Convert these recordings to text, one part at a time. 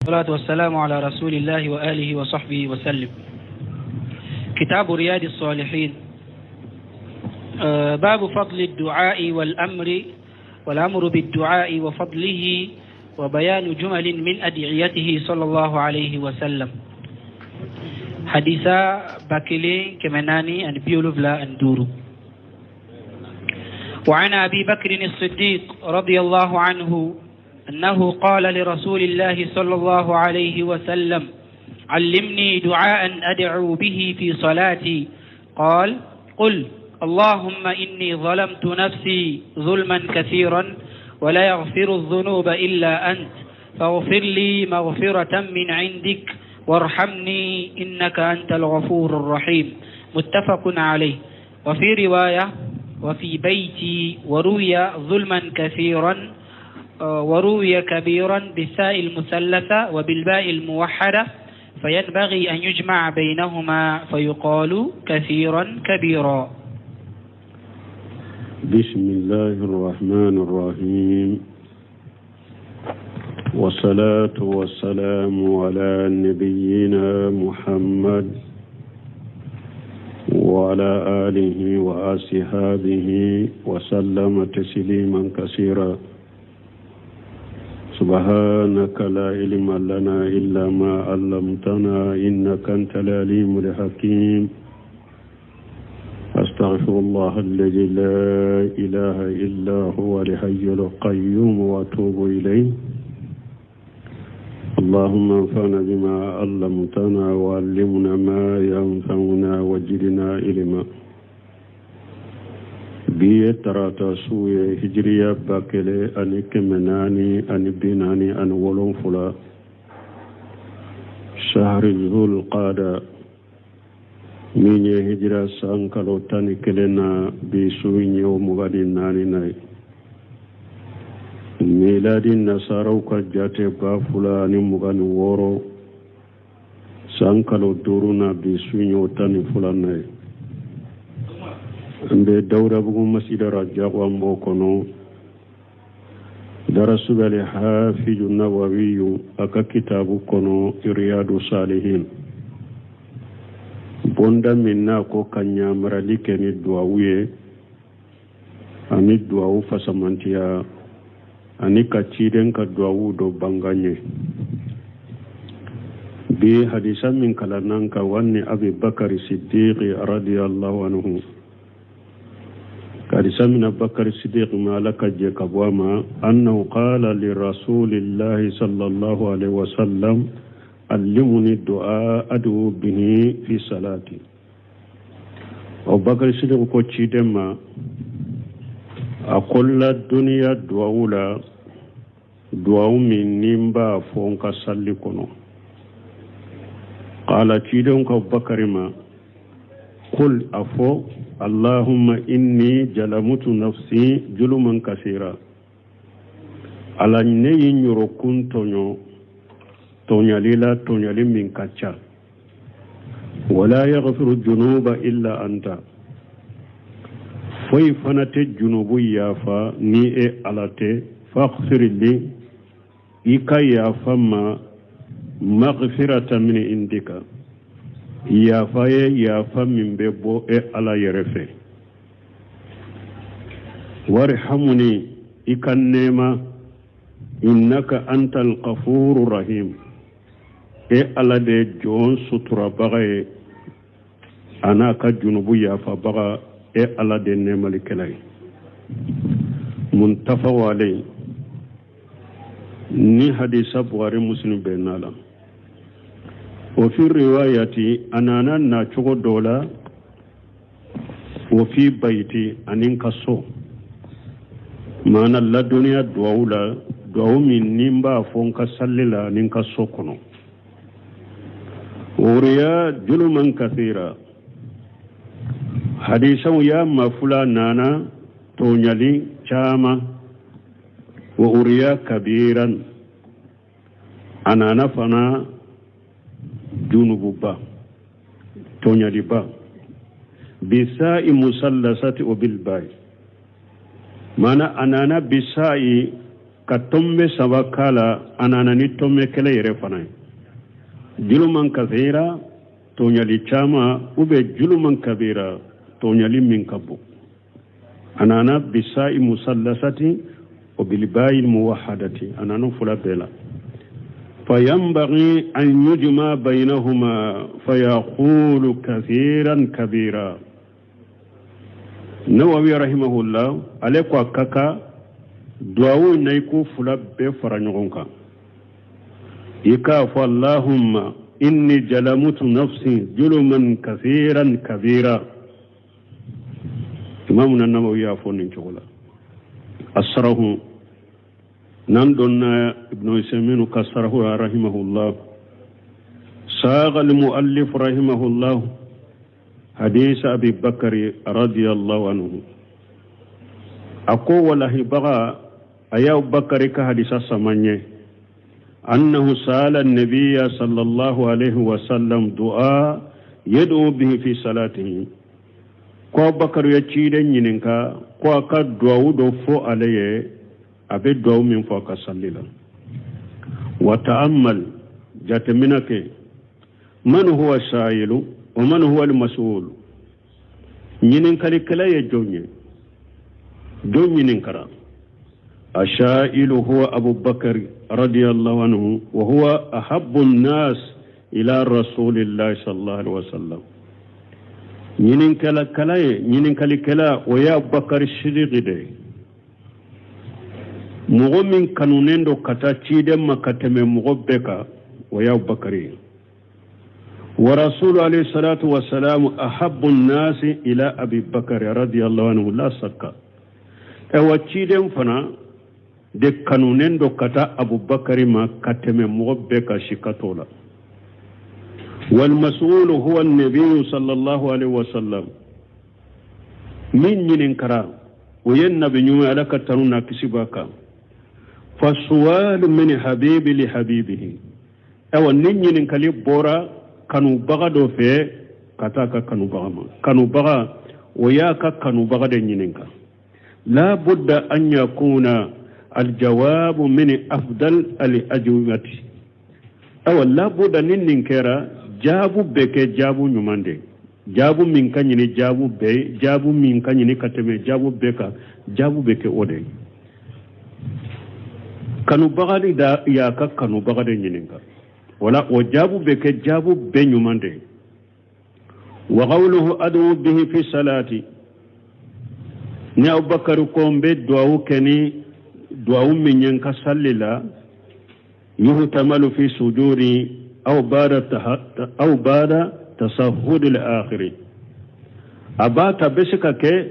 والصلاة والسلام على رسول الله وآله وصحبه وسلم. كتاب رياض الصالحين. باب فضل الدعاء والأمر بالدعاء وفضله وبيان جمل من أدعيته صلى الله عليه وسلم. حديثا باكلين كمناني أن بيولوفلا أن. وعن أبي بكر الصديق رضي الله عنه أنه قال لرسول الله صلى الله عليه وسلم: علمني دعاء أدعو به في صلاتي. قال: قل: اللهم إني ظلمت نفسي ظلما كثيرا ولا يغفر الذنوب إلا أنت، فاغفر لي مغفرة من عندك وارحمني إنك أنت الغفور الرحيم. متفق عليه. وفي رواية: وفي بيتي. وروي ظلما كثيرا، وروي كبيرا بالثاء المثلثة وبالباء الموحدة، فينبغي أن يجمع بينهما فيقال كثيرا كبيرا. بسم الله الرحمن الرحيم، والصلاة والسلام على نبينا محمد وعلى آله وأصحابه وسلم تسليما كثيرا. سبحانك لا علم لنا إلا ما علمتنا إنك أنت العليم الحكيم. أستغفر الله الذي لا إله إلا هو الحي القيوم وأتوب إليه. اللهم انفعنا بما علمتنا وعلمنا ما ينفعنا وزدنا علما. Bi ye tarata su ye, hijiriya 1447, sahari zul qada, min ye hijira san kalo 11 na, bi su ye o 24 na ye. Miladi nasaraw ka jate 2026, san kalo 5 na, bi su ye o 12 na ye. An bɛ Dawudabugu masida jago, an b'o kɔnɔ. Darasu bɛ Hafiju Nawawiyu a ka kitabu kɔnɔ, Riyadu Salihin, bonda min n'a ko ka ɲamarali kɛ ni duwawu ye, ani duwawu fasamantiya, ani ka ciden ka duwawu dɔ bangan ye. Bi hadisa min kalannan ka wani Abi Bakari Siddiqi radiyallahu anhu, hadisa min Bakari Siddiq ma, Ala ka jɛ ka bɔ a ma, annahu qala li rasulillahi sallallahu alaihi wasallam: allimuni du'a adu bihi fi salati. Abubakar Siddiq ko ciden ma, a ko ladɔnniya duwawu la, duwawu min ni n b'a fɔ n ka salli kɔnɔ. Qala, ciden ko Abubakari ma: kul, a fɔ: allahumma inni jalamutu nafsi juluman kasira. Ala, ne ye n yɔrɔkun tɔɲɔ tɔɲali la, tɔɲali min ka ca. Wala yaghfiru junuba illa anta, foyi fana tɛ junubu yafa ni e Ala tɛ. Faghfir li, i ka yafa ma, maghfirata min indika, yafa ye yafa min bɛ bɔ e Ala yɛrɛ fɛ. Warhamuni, i ka nɛɛma, innaka anta alghafuru rahim, e Ala de ye jɔn suturabaga ye, a n'a ka junubu yafabaga, e Ala de nɛɛmalikɛla ye. Muttafaqu alayhi. Ni hadisa Buhari, Muslim bɛnna la. O fi riwayati, a nana na cogo dɔ la: o fi bayiti, ani n ka so. Maana ladɔnniya duwawu la, duwawu min ni n b'a fɔ n ka salli la ani n ka so kɔnɔ. Wuriya juluman kathira, hadisaw y'a mafula nana tɔɲali caman. Wa uriya kabiran, a nana fana junububa, tɔɲaliba, bisa'i musallasati o bilbayi. Mana a nana bisa'i. Ka tɔnbɛ saba k'a la, a nana ni tɔnbɛ kelen yɛrɛ fana ye. Juluman kasira, tɔɲali caman, ou bien juluman kabira, tɔɲali min ka bon. A nana bisa'i musallasati wa bilba'i muwahadati, a nana fila bɛɛ la. Fayanbaghi an yujma baynahuma fayaqulu kathiran kabira. Nawawi rahimahullah, ale ko a ka kan duwawu na i k'o fila bɛɛ fara ɲɔgɔn kan. I k'a fɔ allahumma inni jalamutu nafsi juluman kathiran kabira. Imamuna Nawawi y'a fɔ nin cogo la. Asarahu n'an donna Ibnu Usaymin ka sarahu rahimahullah, saga al-muallif rahimahullah hadis Abi Bakari radiyallahu anhu. A ko walahibaga a y'Abu Bakari ka hadisa sama ɲɛ, annahu sala nabiya sallallahu alaihi wasallam du'a yad'u bihi fi salatihi. Ko Abubakar ye ciden ɲininka ko a ka duwawu dɔ fɔ ale ye, a bɛ duwawu min fɔ a ka sali la. Wa ta'ammal, jateminɛ kɛ, man huwa sa'ilu wa man huwa al-mas'ul. Ɲininkalikɛla ye jɔn ye? Jɔn ɲininkara? Asha'ilu huwa Abubakar radiyallahu anhu wa huwa ahabbu an-nas ila rasulillahi sallallahu alaihi wasallam. Ɲininkalikɛla ye, ɲininkalikɛla o ye Abubakar Sidiki de ye, mɔgɔ min kanunen don ka taa ciden ma ka tɛmɛ mɔgɔ bɛɛ kan, o ye Abubakar ye. Wa rasulu alayhi salatu wa salam ahabbu nasi ila Abi Bakar radiyallahu anhu la sakka. Ayiwa, ciden fana de kanunen don ka taa Abubakari ma ka tɛmɛ mɔgɔ bɛɛ kan, sika t'o la. Wal mas'ulu huwa nabiyu sallallahu alaihi wasallam. Min ɲininkara, o ye nabi ɲuman, Ala ka tanu n'a kisi b'a kan. Fa suwalu min habibi li habibihi. Ayiwa, ni ɲininkali bɔra kanubaga dɔ fɛ ka taa ka kanubaga ma, kanubaga o y'a ka kanubaga de ɲininka, la budda an yakuna aljawabu min afdal al ajwibati. Ayiwa, la budda ni nin kɛra, jaabu bɛ kɛ jaabu ɲuman de, jaabu min ka ɲini jaabu bɛɛ, jaabu min ka ɲini ka tɛmɛ jaabu bɛɛ kan, jaabu bɛ kɛ o de ye. Kanubaga de da y'a ka kanubaga de ɲininka, wala o jaabu bɛ kɛ jaabu bɛɛ ɲuman de ye. Wa qawluhu ad'u bihi fi salati, ni Abubakar ko n bɛ duwawu kɛ ni duwawu min ye n ka sali la, yuhtamalu fi sujudi aw ba'da tasahhudi al-akhiri. A b'a ta bɛ se ka kɛ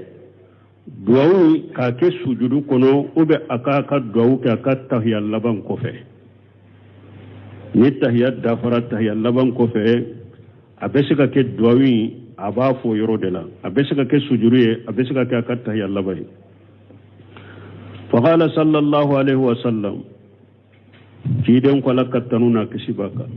duwawu k'a kɛ sujudu kɔnɔ, ou bien a k'a ka duwawu kɛ a ka tahiya laban kɔfɛ. Ni tahiya dafara, tahiya laban kɔfɛ, a bɛ se ka kɛ duwawu in a b'a fɔ yɔrɔ de la, a bɛ se ka kɛ sujudu ye, a bɛ se ka kɛ a ka tahiya laban ye. Faqala sallallahu alaihi wa sallam, ciden ko, Ala ka tanu n'a kisi b'a kan,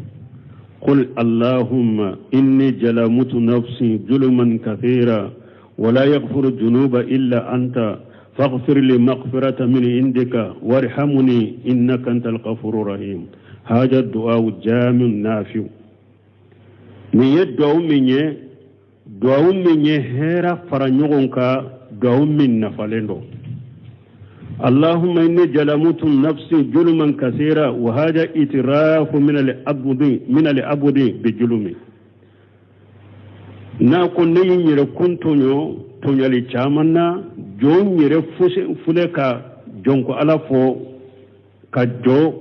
qul allahumma inni jalamutu nafsi juluman kathira wala yaghfiru junuba illa anta faghfir li maghfirata min indika warhamni innaka antal ghafurur rahim. Haja du'a jami'un nafi'u. Nin ye duwawu min ye, duwawu min ye hɛra fara ɲɔgɔn kan, duwawu min nafalen don. Allahumma inni jalamutu nafsi juluman kasira wa haja itirafu min al-abdi bi julumi. N'a ko ne ye n yɛrɛ kun tɔɲɔ tɔɲɔli caman na, jɔn yɛrɛ fule ka jɔn ko Ala fɔ, ka jɔ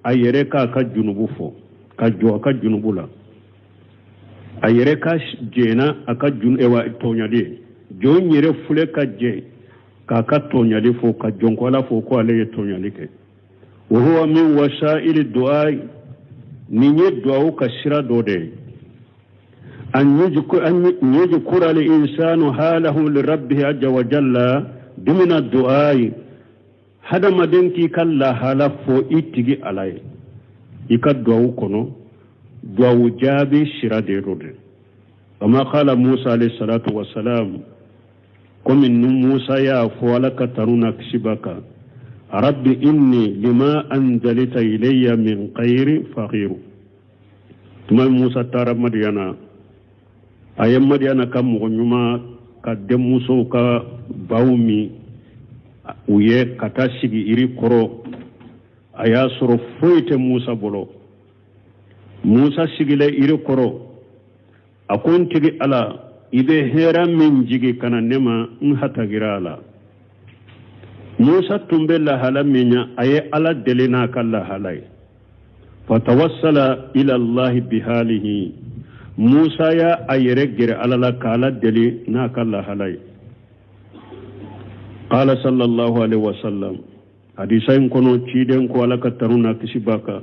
a yɛrɛ k'a ka junubu fɔ, ka jɔ a ka junubu la, a yɛrɛ ka jɛnna a ka ewa tɔɲɔli ye. Jɔn yɛrɛ fule ka jɛ k'a ka tɔɲɔli fɔ, ka jɔn ko Ala fɔ ko ale ye tɔɲɔli kɛ. Wa huwa min wasaili du'a, nin ye duwawu ka sira dɔ de ye. An yajkura al insanu halahu li rabbihi azza wa jalla dimina du'a. Hadamaden k'i ka lahala fɔ i tigi Ala ye i ka duwawu kɔnɔ, duwawu jaabi sira de don dɛ. Kama qala Musa alayhi salatu wasalam, komi ni Musa y'a fɔ, Ala ka tanu n'a kisi b'a kan. Rabbi inni lima anzalta ilayya min khairin faqiru. Tuma Musa taara Madiyana, a ye Madiyana ka mɔgɔ ɲuman ka denmusow ka baw min u ye ka taa sigi yiri kɔrɔ. A y'a sɔrɔ foyi tɛ Musa bolo. Musa sigilen yiri kɔrɔ, a ko n tigi Ala, i bɛ hɛrɛ min jigi ka na ne ma, n hatagira a la. Musa tun bɛ lahala min na, a ye Ala deli n'a ka lahala ye. Fatawassala ila Allahi bihalihi. Musa y'a a yɛrɛ gɛrɛ Ala la ka Ala deli n'a ka lahala ye. Qala sallallahu alaihi wasallam. Hadisa in kɔnɔ, ciden ko, Ala ka tanu n'a kisi b'a kan,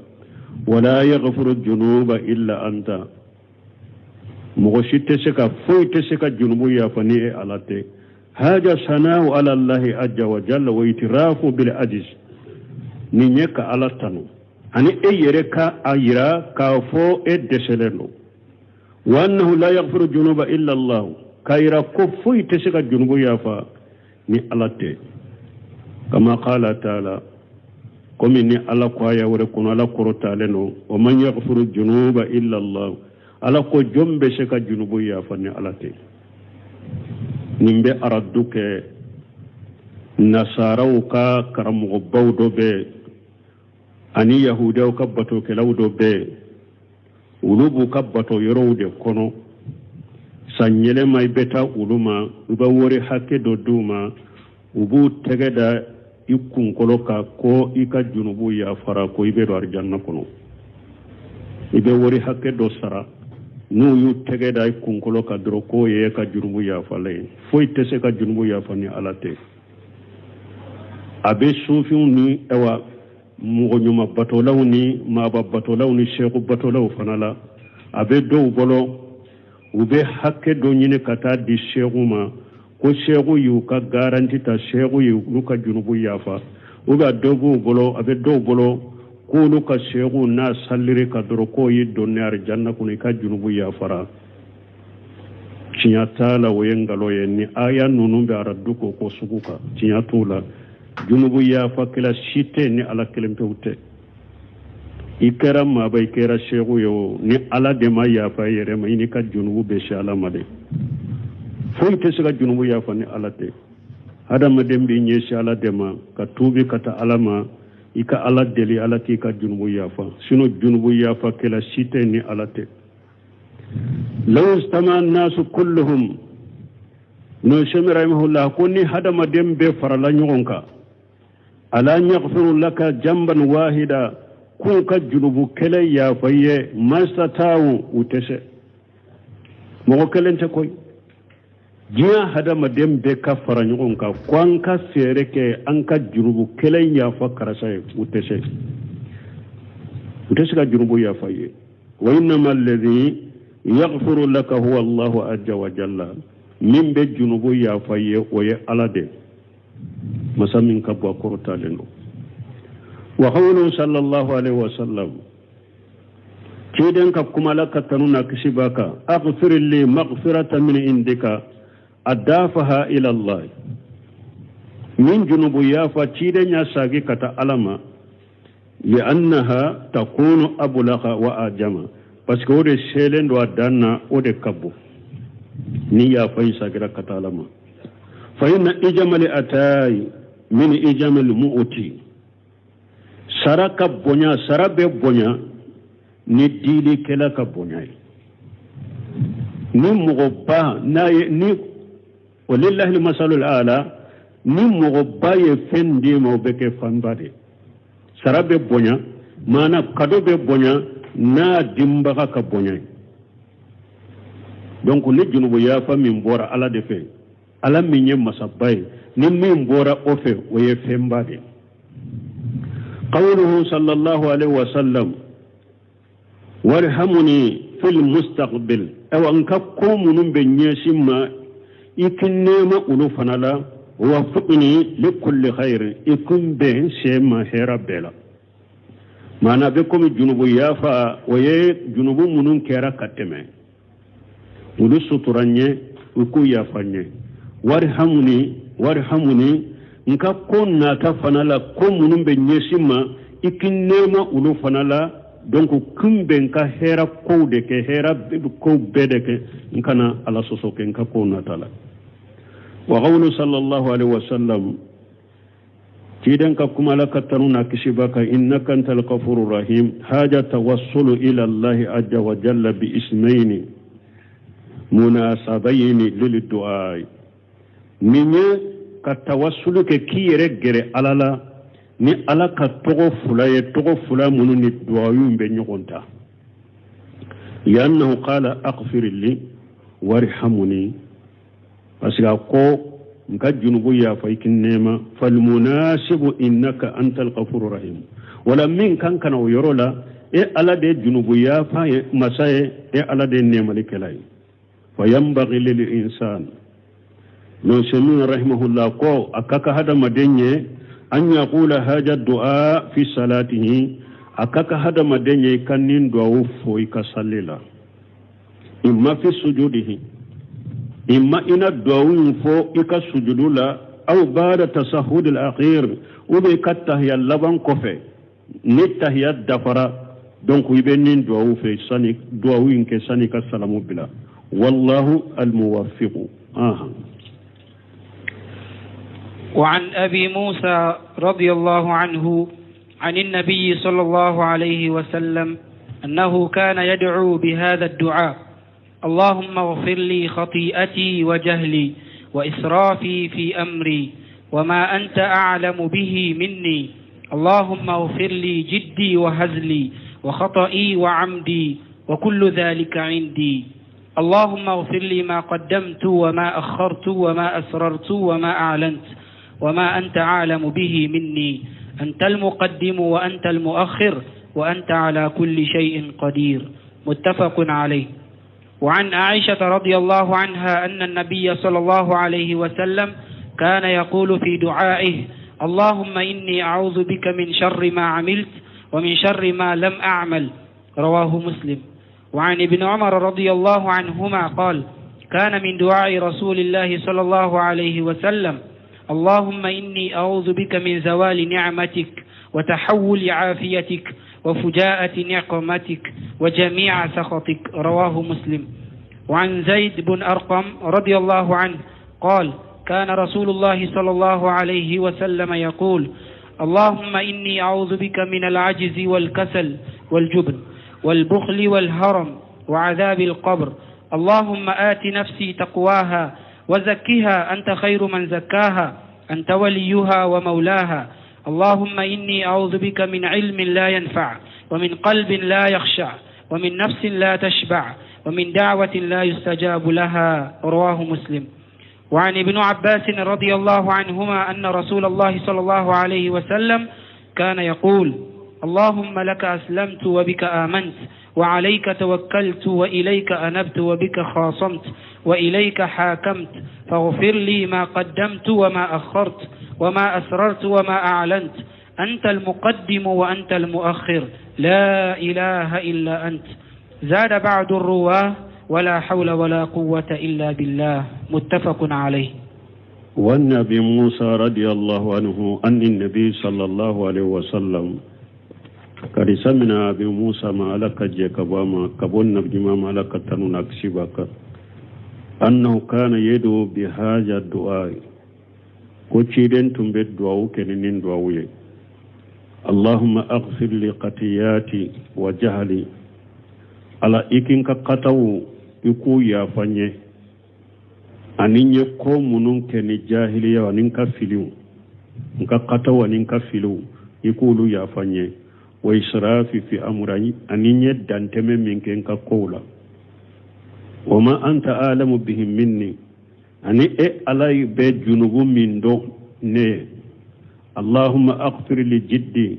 wala yaghfiru junuba illa anta. Mɔgɔ si tɛ se ka, foyi tɛ se ka junubu yafa ni e Ala tɛ. Haja sana'u ala Allahi azza wa jalla wa itirafu bil ajiz. Nin ye ka Ala tanu ani e yɛrɛ ka a yira k'a fɔ e dɛsɛlen don. Wa annahu la yaghfiru junuba illa Allah, k'a yira ko foyi tɛ se ka junubu yafa ni Ala tɛ. Kama qala taala, komi ni Ala ko aya wɛrɛ kɔnɔ, Ala kɔrɔtalen don, wa man yaghfiru junuba illa Allah. Ala ko jɔn bɛ se ka junubu yafa ni Ala tɛ? Nin bɛ aradu kɛ nasaraw ka karamɔgɔbaw dɔ bɛ ani yahudiyaw ka batokɛlaw dɔ bɛ, olu b'u ka bato yɔrɔw de kɔnɔ. San yɛlɛma, i bɛ taa olu ma, u bɛ wari hakɛ dɔ d'u ma, u b'u tɛgɛ da i kunkolo kan ko i ka junubu yafara, ko i bɛ don arijanna kɔnɔ. I bɛ wari hakɛ dɔ sara, n'u y'u tɛgɛ da i kunkolo kan dɔrɔn, k'o ye ka junubu yafalen ye. Foyi tɛ se ka junubu yafa ni Ala tɛ. A bɛ sufinw ni awa mɔgɔ ɲuman batolaw ni maaba batolaw ni seku batolaw fana la. A bɛ dɔw bolo, u bɛ hakɛ dɔ ɲini ka taa di seku ma ko seku y'u ka garanti ta, seku y'u ka junubu yafa. U bɛ dɔ b'u bolo, a bɛ dɔw bolo k'olu ka seku n'a saliri ka dɔrɔn k'o y'i donni arijanna kɔnɔ, i ka junubu yafara. Tiɲɛ t'a la, o ye nkalon ye. Ni aya ninnu bɛ aradu ko ko sugu kan, tiɲɛ t'o la. Junubu yafakɛla si tɛ ni Ala kelen pewu tɛ. I kɛra maaba, i kɛra seku ye o, ni Ala de ma yafa i yɛrɛ ma, i n'i ka junubu bɛ se Ala ma de. Foyi tɛ se ka junubu yafa ni Ala tɛ. Hadamaden b'i ɲɛsin Ala de ma ka tuubi ka taa Ala ma, i ka Ala deli, Ala k'i ka junubu yafa. Sinon junubu yafakɛla si tɛ ni Ala tɛ. Law ijtama nasu kulluhum. N'o sɛmi rahimahullah ko ni hadamaden bɛɛ farala ɲɔgɔn kan, ala an yaghfiru laka jamban wahida, k'u ka junubu kelen yafa i ye, mastata'u, u tɛ se. Mɔgɔ kelen tɛ koyi. Diɲɛ hadamaden bɛɛ ka fara ɲɔgɔn kan ko an ka fɛɛrɛ kɛ an ka junubu kelen yafa karisa ye, u tɛ se. U tɛ se ka junubu yafa i ye. Wa innama alladhi yaghfiru laka huwa Allahu azza wa jalla. Min bɛ junubu yafa i ye, o ye Ala de, masa min ka bon, a kɔrɔtalen don. Wa qawluhu sallallahu alaihi wa sallam, ciden ka kuma, Ala ka tanu n'a kisi b'a kan, aghfir li maghfiratan min indika adafaha ila Allah. Min junubu yafa, ciden y'a sagi ka taa Ala ma, li'annaha takunu ablaga wa ajama, parce que o de selen don a dan na, o de ka bon ni yafa in sagira ka taa Ala ma. Fa inna ijamali atayi min ijamali mu'ti. Sara ka bonya, sara bɛ bonya ni dilikɛla ka bonya ye. Ni mɔgɔba n'a ye ni walillahi masalul ala, ni mɔgɔba ye fɛn d'i ma, o bɛ kɛ fanba de. Sara bɛ bonya, maana kado bɛ bonya n'a dinbaga ka bonya ye. Donc ni junubu yafa min bɔra Ala de fɛ, Ala min ye masaba ye, ni min bɔra o fɛ, o ye fɛnba de ye. Qawluhu sallallahu alaihi wa sallam warhamuni fil mustaqbil. Ayiwa, n ka ko minnu bɛ ɲɛsin ma, i k'i nɛɛma olu fana la. Wafiqni li kulli khair, i kun bɛn se ma hɛrɛ bɛɛ la. Maana bɛ komi junubu yafa, o ye junubu minnu kɛra ka tɛmɛ, olu sutura n ye, u k'u yafa n ye. Warhamuni, warhamuni. N ka ko nata fana la, ko minnu bɛ ɲɛsin n ma, i k'i nɛɛma olu fana la. Donc kun bɛ n ka hɛra kow de kɛ, hɛra kow bɛɛ de kɛ, n kana Ala sɔsɔ kɛ n ka kow nata la. Wa qawlu sallallahu alaihi wasallam, ciden ka kuma, Ala ka tanu n'a kisi b'a kan, innaka antal ghafuru rahim, haja tawassulu ila Allahi azza wa jalla bi ismaini munasabayini lil du'a. Nin ye ka tawassulu kɛ k'i yɛrɛ gɛrɛ Ala la ni Ala ka tɔgɔ fila ye, tɔgɔ fila minnu ni duwawu bɛ ɲɔgɔn ta. Liannahu qala aghfir li warhamuni, parce que a ko n ka junubu yafa, i k'i nɛɛma. Falmunasibu innaka antal ghafuru rahim, wala min kan ka na o yɔrɔ la, e Ala de ye junubu yafa ye masa ye, e Ala de ye nɛɛmalikɛla ye. Fa yanbaghi lil insan, Usaymin rahimahullah ko a ka kan hadamaden ye an yaqula haja du'a fi salatihi, a ka kan hadamaden ye i ka nin duwawu fɔ i ka sali la, imma fi sujudihi, imma i na duwawu in fɔ i ka sujudu la, aw ba'da tasahud al-akhir, ou bien i ka tahiya laban kɔfɛ. Ni tahiya dafara, donc i bɛ nin duwawu fɛ sani duwawu in kɛ sani ka salamu bila. Wallahu almuwaffiqu. Aha. وعن أبي موسى رضي الله عنه عن النبي صلى الله عليه وسلم أنه كان يدعو بهذا الدعاء: اللهم اغفر لي خطيئتي وجهلي وإسرافي في أمري وما أنت أعلم به مني، اللهم اغفر لي جدي وهزلي وخطئي وعمدي وكل ذلك عندي، اللهم اغفر لي ما قدمت وما أخرت وما أسررت وما أعلنت وما أنت أعلم به مني، أنت المقدم وأنت المؤخر وأنت على كل شيء قدير. متفق عليه. وعن عائشة رضي الله عنها أن النبي صلى الله عليه وسلم كان يقول في دعائه: اللهم إني أعوذ بك من شر ما عملت ومن شر ما لم أعمل. رواه مسلم. وعن ابن عمر رضي الله عنهما قال: كان من دعاء رسول الله صلى الله عليه وسلم: اللهم إني أعوذ بك من زوال نعمتك وتحول عافيتك وفجاءة نقمتك وجميع سخطك. رواه مسلم. وعن زيد بن أرقم رضي الله عنه قال: كان رسول الله صلى الله عليه وسلم يقول: اللهم إني أعوذ بك من العجز والكسل والجبن والبخل والهرم وعذاب القبر. اللهم آت نفسي تقواها وزكها أنت خير من زكاها، أنت وليها ومولاها. اللهم إني أعوذ بك من علم لا ينفع، ومن قلب لا يخشع، ومن نفس لا تشبع، ومن دعوة لا يستجاب لها. رواه مسلم. وعن ابن عباس رضي الله عنهما أن رسول الله صلى الله عليه وسلم كان يقول: اللهم لك أسلمت وبك آمنت وعليك توكلت وإليك أنبت وبك خاصمت وإليك حاكمت، فاغفر لي ما قدمت وما أخرت وما أسررت وما أعلنت، أنت المقدم وأنت المؤخر، لا إله إلا أنت. زاد بعض الرواة: ولا حول ولا قوة إلا بالله. متفق عليه. وعن أبي موسى رضي الله عنه أن النبي صلى الله عليه وسلم، hadisa mina Abi Musa ma, Ala ka jɛ ka bɔ a ma, ka bɔ Nabiɲuman ma, Ala ka tanu n'a kisi b'a kan, annahu kana yad'u bi haja du'a, ko ciden tun bɛ duwawu kɛ ni nin duwawu ye: Allahumma aghfir li qatiyati wa jahli, Ala, i k'i ka kataw, i k'u yafa n ye, ani n ye ko minnu kɛ ni jahiliya ani n ka filiw, n ka kataw ani n ka filiw, i k'olu yafa n ye, wa israfi fi amri, ani n ye dantɛmɛ min kɛ n ka kow la, wa ma anta alamu bihi minni, ani e Ala bɛ junubu min dɔn ne ye. Allahumma aghfir li jiddi,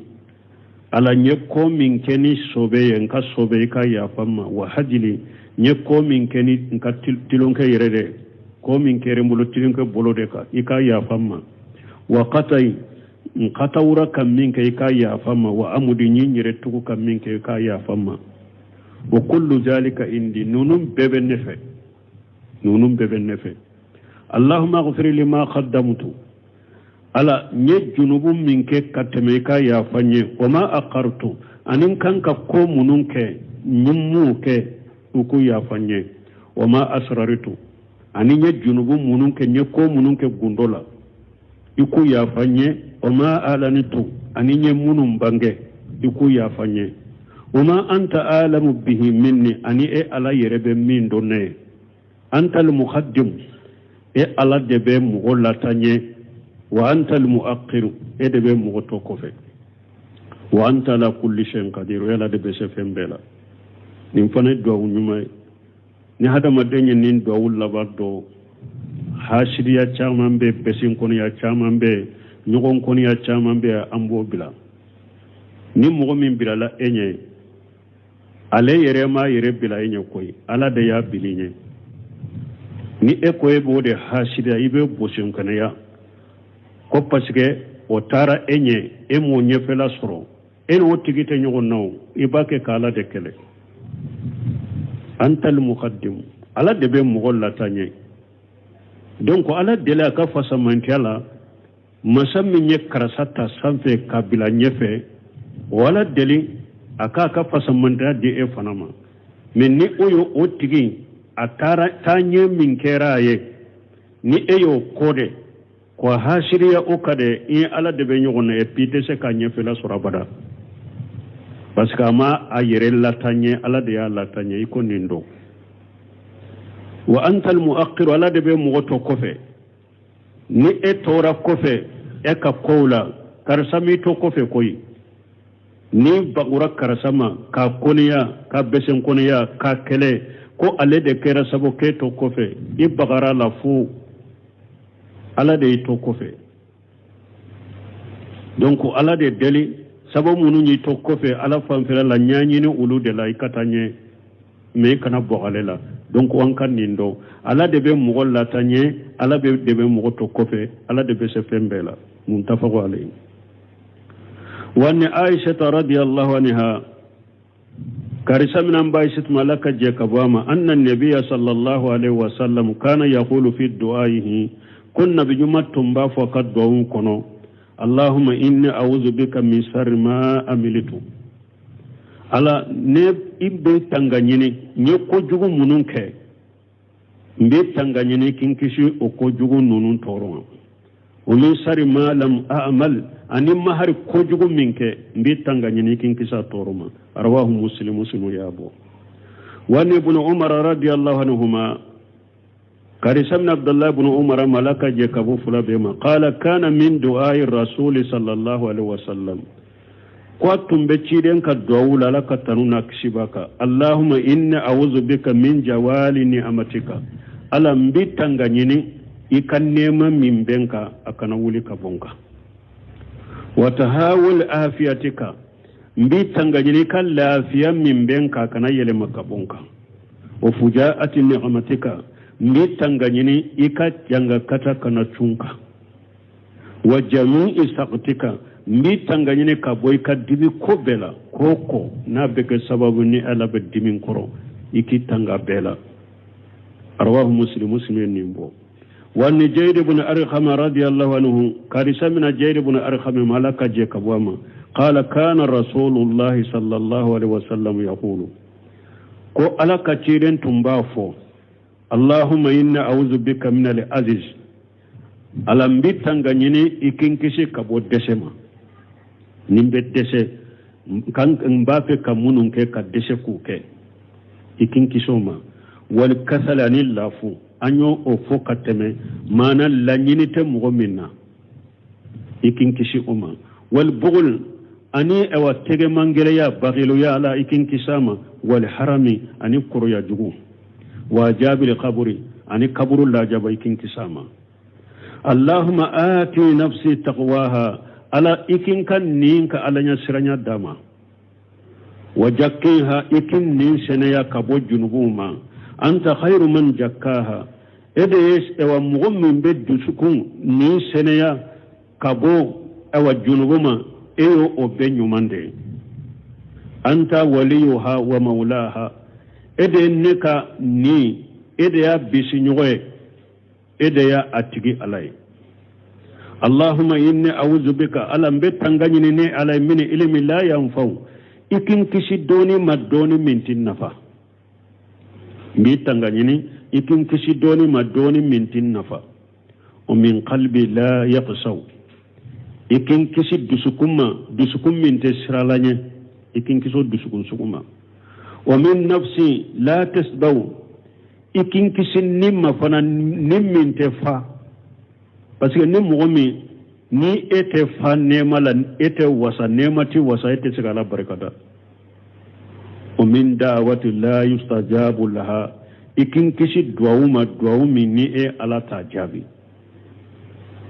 Ala, n ye ko min kɛ ni sɔbɛ ye, n ka sɔbɛ, i ka yafa n ma, wa hajili, n ye ko min kɛ ni n ka tilonkɛ yɛrɛ de, ko min kɛra n bolo tilonkɛ bolo de kan, i ka yafa n ma, wa katayi, n katawura ka min kɛ, i ka yafa n ma, wa amudi, n ye n yɛrɛ tugu ka min kɛ, i ka yafa n ma, wa kullu zalika indi, ninnu bɛɛ bɛ ne fɛ, ninnu bɛɛ bɛ ne fɛ. Allahumma aghfir li ma qaddamtu. Ala, n ye junubu min kɛ ka tɛmɛ, i ka yafa n ye. Wa ma akhartu, ani n kan ka ko minnu kɛ, n ye m'u kɛ, u k'u yafa n ye. Wa ma asraritu, ani n ye junubu minnu kɛ, n ye ko minnu kɛ gundo la, i k'u yafa n ye. Wa ma alanitu, ani n ye minnu bange, i k'u yafa n ye. Wa ma anta alamu bihi minni, ani e Ala yɛrɛ bɛ min dɔn ne ye. Anta almuqaddim, e Ala de bɛ mɔgɔ lataa ɲɛ. Wa anta almuakhiru, e de bɛ mɔgɔ to kɔfɛ. Wa anta ala kulli shay'in qadir, e Ala de bɛ se fɛn bɛɛ la. Nin fana ye duwawu ɲuman ye. Ni hadamaden ye nin duwawu laban dɔn, hasidiya caman bɛ, bɛsinkɔniya caman bɛ, ɲɔgɔn kɔniya caman bɛ, an b'o bila. Ni mɔgɔ min bilala e ɲɛ, ale yɛrɛ m'a yɛrɛ bila e ɲɛ koyi, Ala de y'a bila i ɲɛ. Ni e ko e b'o de hasidiya, i bɛ bosinkɔniya ko parce que o taara e ɲɛ, e m'o ɲɛfɛla sɔrɔ, e n'o tigi tɛ ɲɔgɔn na o, i b'a kɛ k'Ala de kɛlɛ. Antal muqaddim, Ala de bɛ mɔgɔ lataa ɲɛ. Donc Ala deli a ka fasamantiya la, masa min ye karisa ta sanfɛ ka bila ɲɛfɛ, o Ala deli a k'a ka fasamantiya di e fana ma. Mais ni o ye o tigi a taara taa ɲɛ min kɛra a ye, ni e y'o ko de ko hasiriya o ka de, i ye Ala de bɛ ɲɔgɔn na, et puis i tɛ se k'a ɲɛfɛla sɔrɔ abada, parce que a ma a yɛrɛ lataa ɲɛ, Ala de y'a lataa ɲɛ. I ko nin dɔn. Wa antal muakhiru, Ala de bɛ mɔgɔ to kɔfɛ. Ni e tora kɔfɛ e ka kow la, karisa m'i to kɔfɛ koyi. N'i bagura karisa ma k'a kɔniya, k'a bɛsɛn kɔniya, k'a kɛlɛ ko ale de kɛra sabu k'e to kɔfɛ, i bagara la fo Ala de y'i to kɔfɛ. Donc Ala de deli, sababu minnu y'i to kɔfɛ Ala fanfɛla la, ɲɛɲini olu de la i ka taa ɲɛ, mais i kana bɔ ale la. Donc an ka nin dɔn, Ala de bɛ mɔgɔ lataa ɲɛ, Ala de bɛ mɔgɔ to kɔfɛ, Ala de bɛ se fɛn bɛɛ la. Muttafaqu alayhi. Wa an Aisha radiyallahu anha, karisa min an ba Aisha tuma, Ala ka jɛ ka bɔ a ma, anna nabiya sallallahu alaihi wasallam kana yaqulu fi du'aihi, ko nabi ɲuman tun b'a fɔ a ka duwawu kɔnɔ: Allahumma inni a'udhu bika min sharri ma amilitu. Ala, ne i bɛ tanga ɲini, n ye kojugu minnu kɛ, n bɛ tanga ɲini k'i n kisi o kojugu ninnu tɔɔrɔ ma. Wa min sharri ma lam a'mal, ani ma hari kojugu min kɛ, n bɛ tanga ɲini k'i n kisi a tɔɔrɔ ma. Rawahu Muslim, Muslim y'a bɔ. Wa an ibn Umar radiyallahu anhuma, karisa min Abdullahi ibn Umar ma, Ala ka jɛ ka bɔ fila bɛɛ ma, qala kana min du'ai rasuli sallallahu alaihi wasallam, ko a tun bɛ ciden ka duwawu la, Ala ka tanu n'a kisi b'a kan: Allahumma inni a'udhu bika min jawali ni'amatika. Ala, n bɛ tanga ɲini i ka nɛɛma min bɛ n kan, a kana wuli ka bɔ n kan. Wa tahawul afiyatika, n bɛ tanga ɲini i ka lafiya min bɛ n kan, a kana yɛlɛma ka bɔ n kan. Wa fujaati ni'amatika, n bɛ tanga ɲini i ka jangakata kana cun n kan. Wa jami'i saktika, n b'i tanga ɲini ka bɔ i ka dimi ko bɛɛ la, ko ko n'a bɛ kɛ sababu ni Ala bɛ dimi kɔrɔ, i k'i tanga bɛɛ la. Rawahu Muslim, Muslim ye nin bɔ. Wa an Jayd ibn Arqam radiyallahu anhu, karisa mina Jayd ibn Arqam ma, Ala ka jɛ ka bɔ a ma, qala kana rasulullahi sallallahu alaihi wasallam yaqulu, ko Ala ka ciden tun b'a fɔ: Allahumma inni a'udhu bika min al-aziz. Ala, n bɛ tanga ɲini i k'i n kisi ka bɔ dɛsɛ ma. Ni n bɛ dɛsɛ, n b'a fɛ ka minnu kɛ ka dɛsɛ k'u kɛ, i k'i n kisi o ma. Wal kasali, ani lafu, an y'o o fɔ ka tɛmɛ, maana laɲini tɛ mɔgɔ min na, i k'i n kisi o ma. Wal bugul, ani awa tɛgɛmangɛlɛya, bagiluya, Ala, i k'i n kisi a ma. Wal harami, ani kɔrɔya jugu. Wa azabil kaburi, ani kaburu lajaba, i k'i n kisi a ma. Allahumma ati nafsi taqwaha, Ala, i k'i n ka nin ka Ala ɲɛ siranya d'a ma. Wa jakkiha, i k'i nin sɛnɛya ka bɔ junubuw ma. Anta khairu man jakkaha, e de ye awa mɔgɔ min bɛ dusukun nin sɛnɛya ka bɔ awa junubu ma, e y'o o bɛɛ ɲuman de ye. Anta waliyuha wa maulaha, e de ye ne ka nin, e de y'a bisiɲɔgɔn ye, e de y'a a tigi Ala ye. Allahumma inni a'udhu bika, Ala n bɛ tanga ɲini ne Ala ye, min ilimi la yanfa'u, i k'i n kisi dɔɔni ma dɔɔni min tɛ nafa. N b'i tanga ɲini i k'i n kisi dɔɔni ma dɔɔni min tɛ nafa. Wa min qalbi la yakhsha'u, i k'i n kisi dusukun ma dusukun min tɛ siran Ala ɲɛ, i k'i n kisi o dusukun sugu ma. Wa min nafsi la tashba'u, i k'i n kisi ni ma fana ni min tɛ fa. Parce que ni mɔgɔ min ni e tɛ fa nɛɛma la, e tɛ wasa, nɛɛma tɛ wasa, e tɛ se ka Ala barika da. Wa min da'wati la yustajabu laha, i k'i n kisi duwawu ma duwawu min ni e Ala t'a jaabi.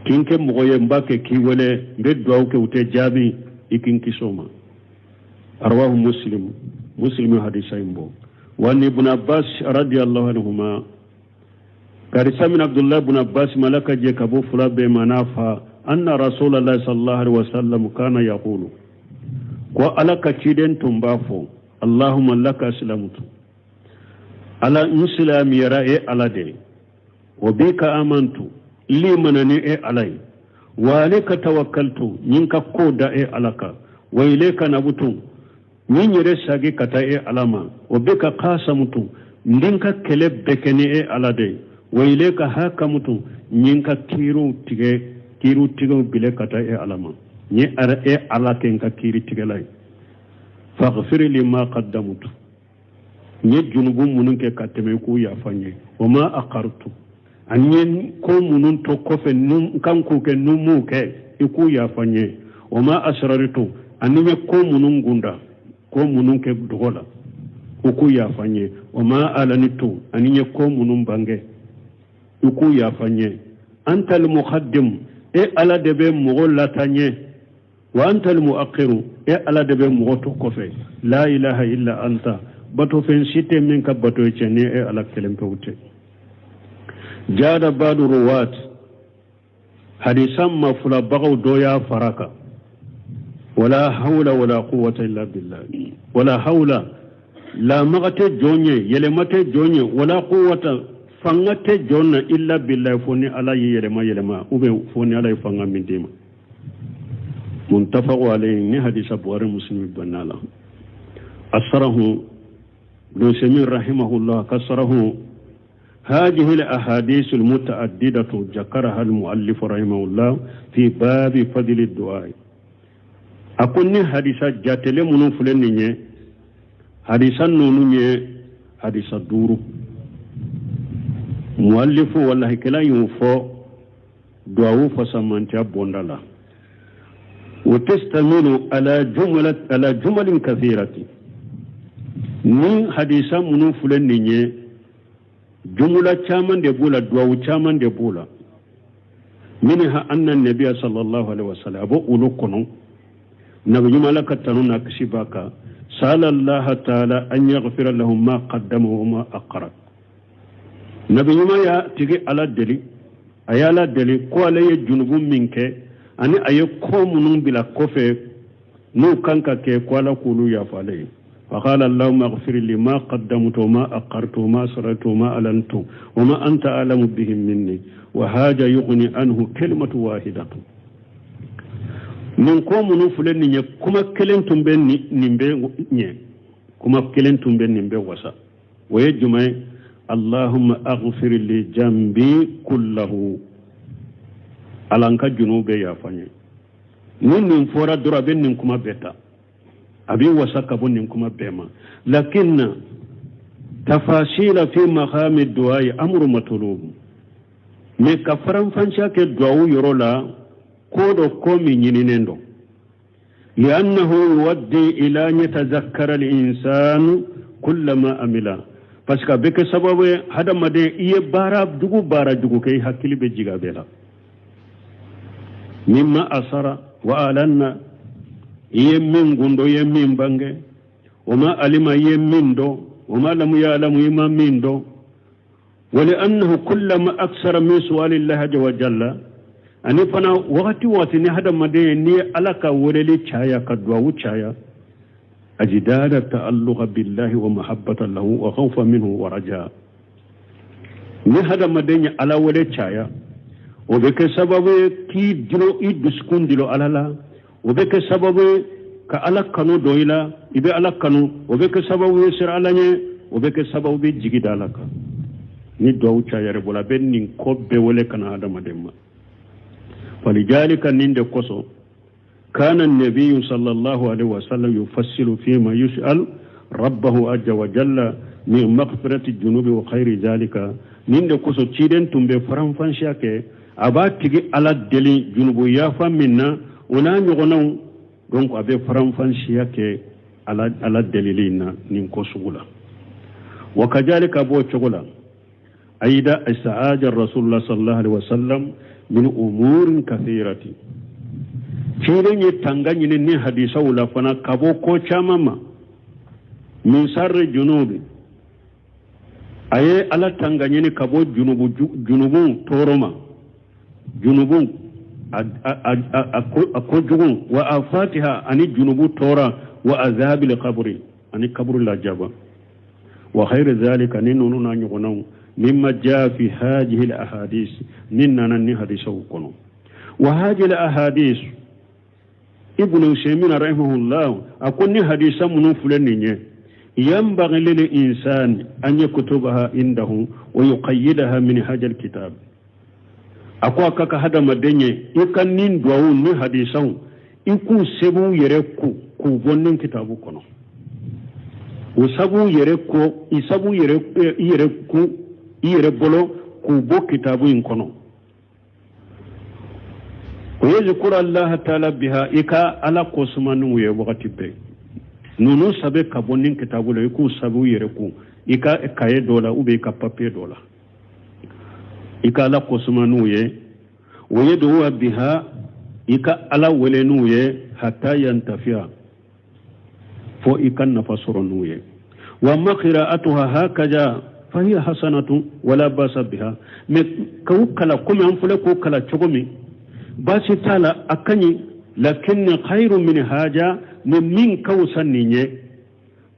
K'i n kɛ mɔgɔ ye n b'a kɛ k'i wele, n bɛ duwawu kɛ u tɛ jaabi, i k'i n kisi o ma. Rawahu Muslim, Muslim hadisa in bɔ. Wa an ibn Abbas radiyallahu anhuma, hadisa minɛ Abdullah ibn Abbas ma, Ala ka jɛ ka bɔ fila bɛɛ ma n'a fa, anna Rasulallah sallallahu alaihi wasallam kana yaqulu, ko Ala ka ciden tun b'a fɔ, Allahumma laka aslamtu, Ala n silamɛyara e Ala de ye, wa bika amantu, limana ni e Ala ye, wa alayka tawakkaltu, n ye n ka ko da e Ala kan, wa ilayka anabtu, n ye n yɛrɛ sagi ka taa e Ala ma, wa bika qasamtu, n bɛ n ka kɛlɛ bɛɛ kɛ ni e Ala de ye, wa ilayka hakamtu, n ye n ka kiiriw tigɛ, kiiriw tigɛw bila ka taa e Ala ma, n ye e Ala kɛ n ka kiiri tigɛla ye. Faghfir li ma qaddamtu, n ye junubu minnu kɛ ka tɛmɛ i k'u yafa n ye, wa ma akhartu, ani n ye ko minnu to kɔfɛ n kan k'u kɛ n'u m'u kɛ i k'u yafa n ye, wa ma asrartu, ani n ye ko minnu gunda, ko minnu kɛ dogo la u k'u yafa n ye, wa ma alanitu, ani n ye ko minnu bange i k'u yafa n ye. Antal muqaddim, e Ala de bɛ mɔgɔ lataa ɲɛ, wa anta almuakhiru, e Ala de bɛ mɔgɔ to kɔfɛ. La ilaha illa anta, batofɛn si tɛ min ka bato ye tiɲɛ ni e Ala kelen pewu tɛ. Jada badu ruwat, hadisa mafulabagaw dɔ y'a fara kan, wala hawla wala quwwata illa billah, wala hawla, lamaga tɛ jɔn ye, yɛlɛma tɛ jɔn ye, wala quwwata, fanga tɛ jɔn na, illa billah, fo ni Ala ye yɛlɛma yɛlɛma, ou bien fo ni Ala ye fanga min d'i ma. Muttafaqu alayhi, ni hadisa Bukhari Muslim bɛnna la. Asarahu Ibn Usaymin rahimahullah ka sarahu, هذه الأحاديث المتعددة ذكرها المؤلف رحمه الله في باب فضل الدعاء. A ko ni hadisa jatele minnu filɛ nin ye, hadisa ninnu ye hadisa duuru, muallifu walahikɛla y'o fɔ duwawu fasamantiya bonda la. Wa tastamilu ala jumla ala jumalin kathirati, ni hadisa minnu filɛ nin ye, jumla caman de b'u la, duwawu caman de b'u la. Minha anna nabiya sallallahu alaihi wasallam, a b'o olu kɔnɔ, nabi ɲuman, Ala ka tanu n'a kisi b'a kan, sala Allah taala an yaghfira lahu ma qaddama wa ma akhara. Nabi ɲuman y'a tigi Ala deli, a ye Ala deli ko ale ye junubu min kɛ ani a ye ko minnu bila kɔfɛ n'u kan ka kɛ, ko Ala k'olu yafa ale ye. Faqala allahumma ighfir li ma qaddamtu wa ma akhartu wa ma asrartu wa ma alantu wa ma anta a'lamu bihim minni, wa haja yughni anhu kalimatu wahidatu. Nin ko minnu filɛ nin ye, kuma kelen tun bɛ nin bɛ ɲɛ, kuma kelen tun bɛ nin bɛ wasa. O ye jumɛn ye? Allahumma aghfir li jambi kullahu, Ala n ka junubu bɛɛ yafa n ye. Ni nin fɔra dɔrɔn, a bɛ nin kuma bɛɛ ta, a bɛ wasa ka bɔ nin kuma bɛɛ ma. Lakinna tafasila fi maqami du'ai amru matlub, mais ka faranfasiya kɛ duwawu yɔrɔ la, ko dɔ ko min ɲininen don. Li'annahu yuwaddi ila an yatazakkara al-insanu kullama amila, parce que a bɛ kɛ sababu ye hadamaden i ye baara jugu baara jugu kɛ, i hakili bɛ jigin a bɛɛ la. Mimma asara wa alanna, i ye min gundo, i ye min bange, wa ma alima, i ye min dɔn, wa ma lam ya'lamu, i ma min dɔn. Wa li'annahu kullama aksara min su'alillahi azza wa jalla, ani fana wagati wagati ni hadamaden n'i ye Ala ka weleli caya, ka duwawu caya, ajdada ta'alluqa billahi wa mahabbata lahu wa khawfa minhu wa raja. Ni hadamaden ye Ala wele caya, O bɛ kɛ sababu ye k'i dulon, i dusukun dulon Ala la. O bɛ kɛ sababu ye ka Ala kanu don i la, i bɛ Ala kanu. O bɛ kɛ sababu ye siran Ala ɲɛ. O bɛ kɛ sababu bɛ jigi da Ala kan. Ni duwawu cayara i bolo, a bɛ nin ko bɛɛ wele ka na hadamaden ma. Falijalika, nin de kosɔn, kana nabiyu sallallahu alaihi wasallam yufassilu fima yus'al rabbahu azza wa jalla min maghfirati junubi wa khairi zalika. Nin de kosɔn ciden tun bɛ faranfansiya kɛ, a b'a tigi Ala deli junubu yafa min na, o n'a ɲɔgɔnnaw. Donc a bɛ faranfansiya kɛ Ala delili in na nin ko sugu la. Wa kajalika, b'o cogo la, ayida istaaja rasulullah sallallahu alaihi wasallam min umurin kathirati. Ciden ye tanga ɲini ni hadisaw la fana ka bɔ ko caman ma. Min sarri junubi, a ye Ala tanga ɲini ka bɔ junubu, junubu tɔɔrɔ ma, junubu a kojugu, wa afatiha, ani junubu tɔɔrɔ, wa azabil kaburi, ani kaburu lajaba, wa khayri zalika, ni ninnu n'a ɲɔgɔnnaw, mimma jaa fi hadihi ahadis, min nana ni hadisaw kɔnɔ. Wa hadihi ahadis, Ibnu Usaymin rahimahullah a ko ni hadisa minnu filɛ nin ye, yanbaghi lil insani an yaktubaha indahu wa yuqayyidaha min hadha kitab. A ko a ka kan hadamaden ye i ka nin duwawu ni hadisaw, i k'u sɛbɛn yɛrɛ ku k'u bɔ nin kitabu kɔnɔ. O sabu yɛrɛ ko i sabu yɛrɛ i yɛrɛ ku i yɛrɛ bolo k'u bɔ kitabu in kɔnɔ. O yazkura Allah taala biha, i ka Ala kosuma n'u ye wagati bɛɛ. Ninnu sɛbɛn ka bɔ nin kitabu la, i k'u sɛbɛn u yɛrɛ kun i ka kaye dɔ la ou bien i ka papiye dɔ la, i ka Ala kosuma n'u ye. Wa yad'uwa biha, i ka Ala wele n'u ye, hatta yantafiya, fo i ka nafa sɔrɔ n'u ye. Wa amma qira'atuha hakaza fahiya hasanatu wala basa biha. Mais k'u kala komi an filɛ k'u kala cogo min, baasi t'a la, a ka ɲi. Lakin khayru min haja, ni min ka wusa nin ye,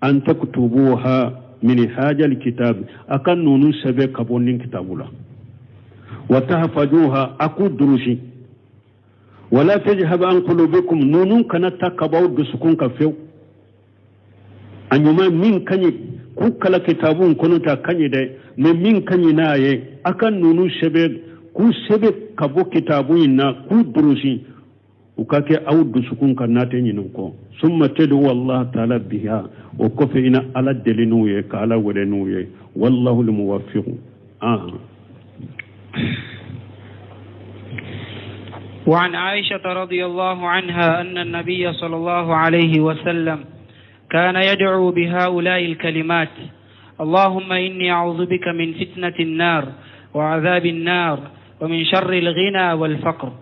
an taktubuha min haja alkitab, a ka nunu sɛbɛn ka bɔ nin kitabu la. Wa tahfajuha, a k'u durusi. Wala tadhhab an qulubikum, nunu kana ta ka b'aw dusukun kan fewu. A ɲuman min ka ɲi k'u kala kitabu kɔnɔ ta ka ɲi dɛ, mais min ka ɲi n'a ye, a ka nunu sɛbɛn, k'u sɛbɛn ka bɔ kitabu in na, k'u durusi, u ka kɛ aw dusukun kan n'a tɛ ɲinɛ kɔ. Summa tad'u Allah taala biha, o kɔfɛ i na Ala deli n'u ye, ka Ala wele n'u ye. Wallahu almuwaffiqu. وعن عائشة رضي الله عنها أن النبي صلى الله عليه وسلم كان يدعو بهؤلاء الكلمات: اللهم إني أعوذ بك من فتنة النار وعذاب النار ومن شر الغنى والفقر.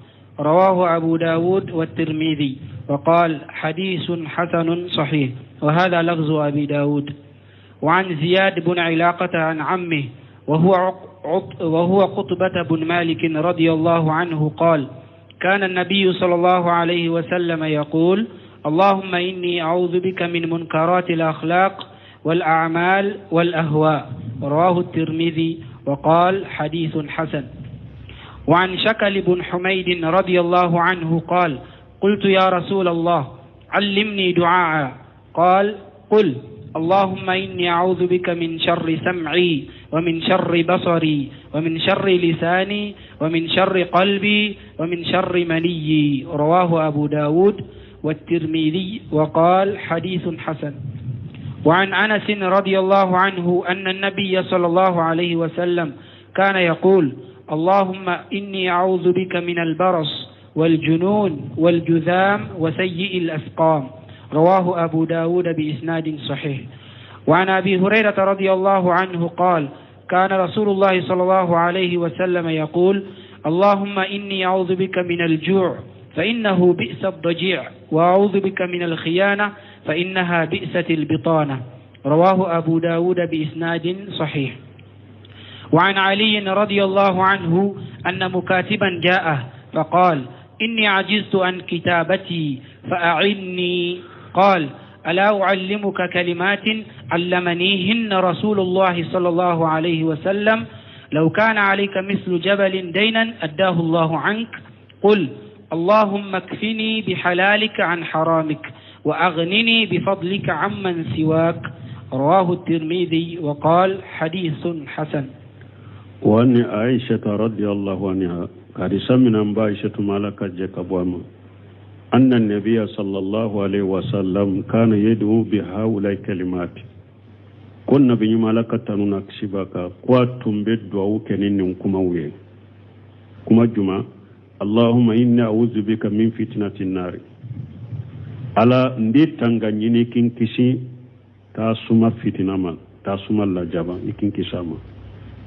رواه أبو داود والترمذي وقال حديث حسن صحيح، وهذا لفظ أبي داود. وعن زياد بن علاقة عن عمه وهو قطبة بن مالك رضي الله عنه قال: كان النبي صلى الله عليه وسلم يقول: اللهم إني أعوذ بك من منكرات الأخلاق والأعمال والأهواء. رواه الترمذي وقال حديث حسن. وعن شكل بن حميد رضي الله عنه قال: قلت يا رسول الله علمني دعاء. قال: قل اللهم إني أعوذ بك من شر سمعي ومن شر بصري ومن شر لساني ومن شر قلبي ومن شر منيي. رواه أبو داود والترمذي وقال حديث حسن. وعن أنس رضي الله عنه أن النبي صلى الله عليه وسلم كان يقول: اللهم إني أعوذ بك من البرص والجنون والجذام وسيء الأسقام. رواه أبو داود بإسناد صحيح. وعن أبي هريرة رضي الله عنه قال: كان رسول الله صلى الله عليه وسلم يقول: اللهم إني أعوذ بك من الجوع فإنه بئس الضجيع، وأعوذ بك من الخيانة فإنها بئست البطانة. رواه أبو داود بإسناد صحيح. وعن علي رضي الله عنه أن مكاتبا جاءه فقال: إني عجزت عن كتابتي فأعني. قال: ألا أعلمك كلمات علمنيهن رسول الله صلى الله عليه وسلم لو كان عليك مثل جبل دينا أداه الله عنك قل اللهم اكفني بحلالك عن حرامك وأغنني بفضلك عمن سواك رواه الترمذي وقال حديث حسن وعن عائشة رضي الله عنها حديث من أنبا عائشة مالك جاكب أن النبي صلى الله عليه وسلم كان يدعو بهؤلاء الكلمات ko nabi ɲuman ala ka tanu n'a kisi b'a kan ko a tun bɛ duwawu kɛ ni nin kumaw ye kuma juma allahumma inni a'udhu bika min fitnati nari ala n b'i tanga ɲini k'i kisi tasuma fitina ma tasuma lajaba i k'i kisi a ma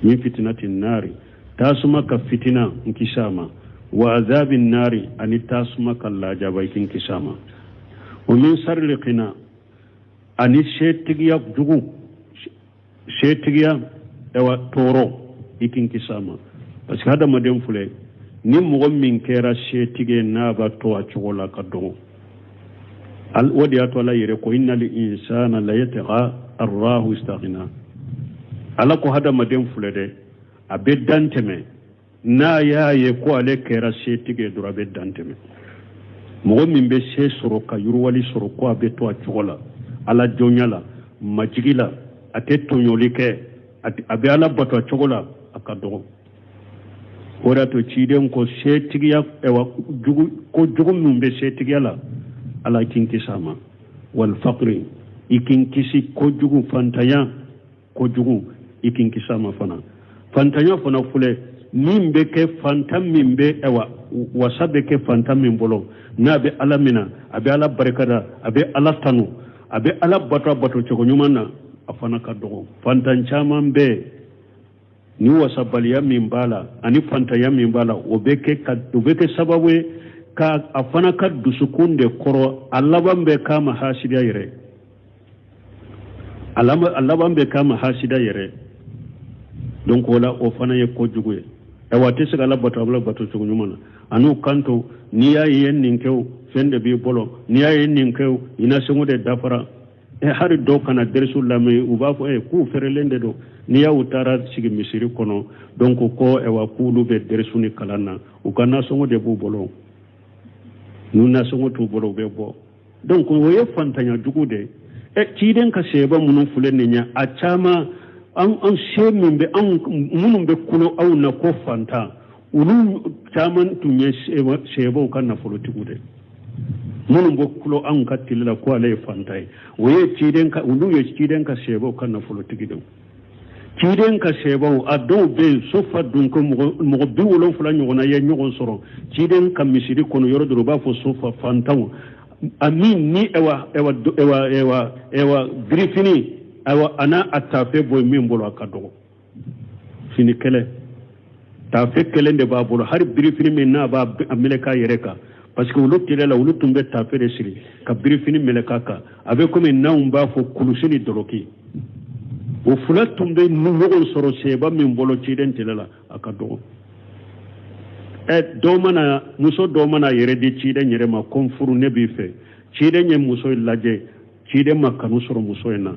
min fitnati nari tasuma ka fitina n kisi a ma wa azabi nari ani tasuma ka lajaba i k'i kisi a ma wa min sarri qina ani setigiya jugu setigiya awa tɔɔrɔ i k'i kisi a ma parce que hadamaden filɛ ni mɔgɔ min kɛra setigi ye n'a b'a to a cogo la ka dɔgɔ o de y'a to ala yɛrɛ ko innal insana la yatgha an ra'ahu istaghna ala ko hadamaden filɛ dɛ a bɛ dan tɛmɛ n'a y'a ye ko ale kɛra setigi ye dɔrɔn a bɛ dan tɛmɛ mɔgɔ min bɛ se sɔrɔ ka yiriwali sɔrɔ ko a bɛ to a cogo la ala jɔnya la majigi la a tɛ tɔɲɔli kɛ a bɛ ala bato a cogo la a ka dɔgɔ o de y'a to ciden ko setigiya ɛwa jugu ko jugu min bɛ setigiya la ala k'i kisi a ma wal faqri i k'i kisi kojugu fantanya kojugu i k'i kisi a ma fana fantanya fana filɛ min bɛ kɛ fantan min bɛ ayiwa wasa bɛ kɛ fantan min bolo n'a bɛ ala mina a bɛ ala barikada a bɛ ala tanu a bɛ ala bato a bato cogo ɲuman na a fana ka dɔgɔ fantan caman bɛ ni wasabaliya min b'a la ani fantanya min b'a la o bɛ kɛ ka o bɛ kɛ sababu ye ka a fana ka dusukun de kɔrɔ a laban bɛ k'a ma hasidiya yɛrɛ a laban bɛ k'a ma hasida yɛrɛ donc o la o fana ye kojugu ye ayiwa a tɛ se ka ala bato a bɛ bato cogo ɲuman na an'u kanto n'i y'a ye nin kɛ o fɛn de b'i bolo n'i y'a ye nin kɛ o i nasɔngɔ de dafara ɛ hali dɔw ka na dɛrisu lamɛn u b'a fɔ ɛ k'u fɛrɛlen de don n'i y'u taara sigi misiri kɔnɔ donc ko ayiwa k'olu bɛ dɛrisu ni kalan na u ka nasɔngɔ de b'u bolo n'u nasɔngɔ t'u bolo u bɛ bɔ donc o ye fantanya jugu de ye ɛ ciden ka sɛba minnu filɛ nin ye a caman an an se min bɛ anw minnu bɛ kulo aw na ko fantan olu caman tun ye sɛbaw ka nafolotigiw de minnu bɛ kulo anw ka tile la ko ale ye fantan ye o ye ciden ka olu ye ciden ka sɛbaw ka nafolotigi de ciden ka sɛbaw a dɔw bɛ yen sofa dun ko mɔgɔ 70 ɲɔgɔnna ye ɲɔgɔn sɔrɔ ciden ka misiri kɔnɔ yɔrɔ dɔ u b'a fɔ sofa fantanw a min ni ɛwa ɛwa ɛwa ɛwa ɛwa birifini ayiwa a n'a a taafe bɔ min bolo a ka dɔgɔ fini kelen taafe kelen de b'a bolo hali birifini min n'a b'a meleke a yɛrɛ kan parce que olu tile la olu tun bɛ taafe de siri ka birifini meleke a kan a bɛ komi n'anw b'a fɔ kulusi ni dɔlɔki o fila tun bɛ ɲɔgɔn sɔrɔ sɛba min bolo ciden tile la a ka dɔgɔ ɛ dɔw mana muso dɔw mana yɛrɛ di ciden yɛrɛ ma ko n furu ne b'i fɛ ciden ye muso in lajɛ ciden ma kanu sɔrɔ muso in na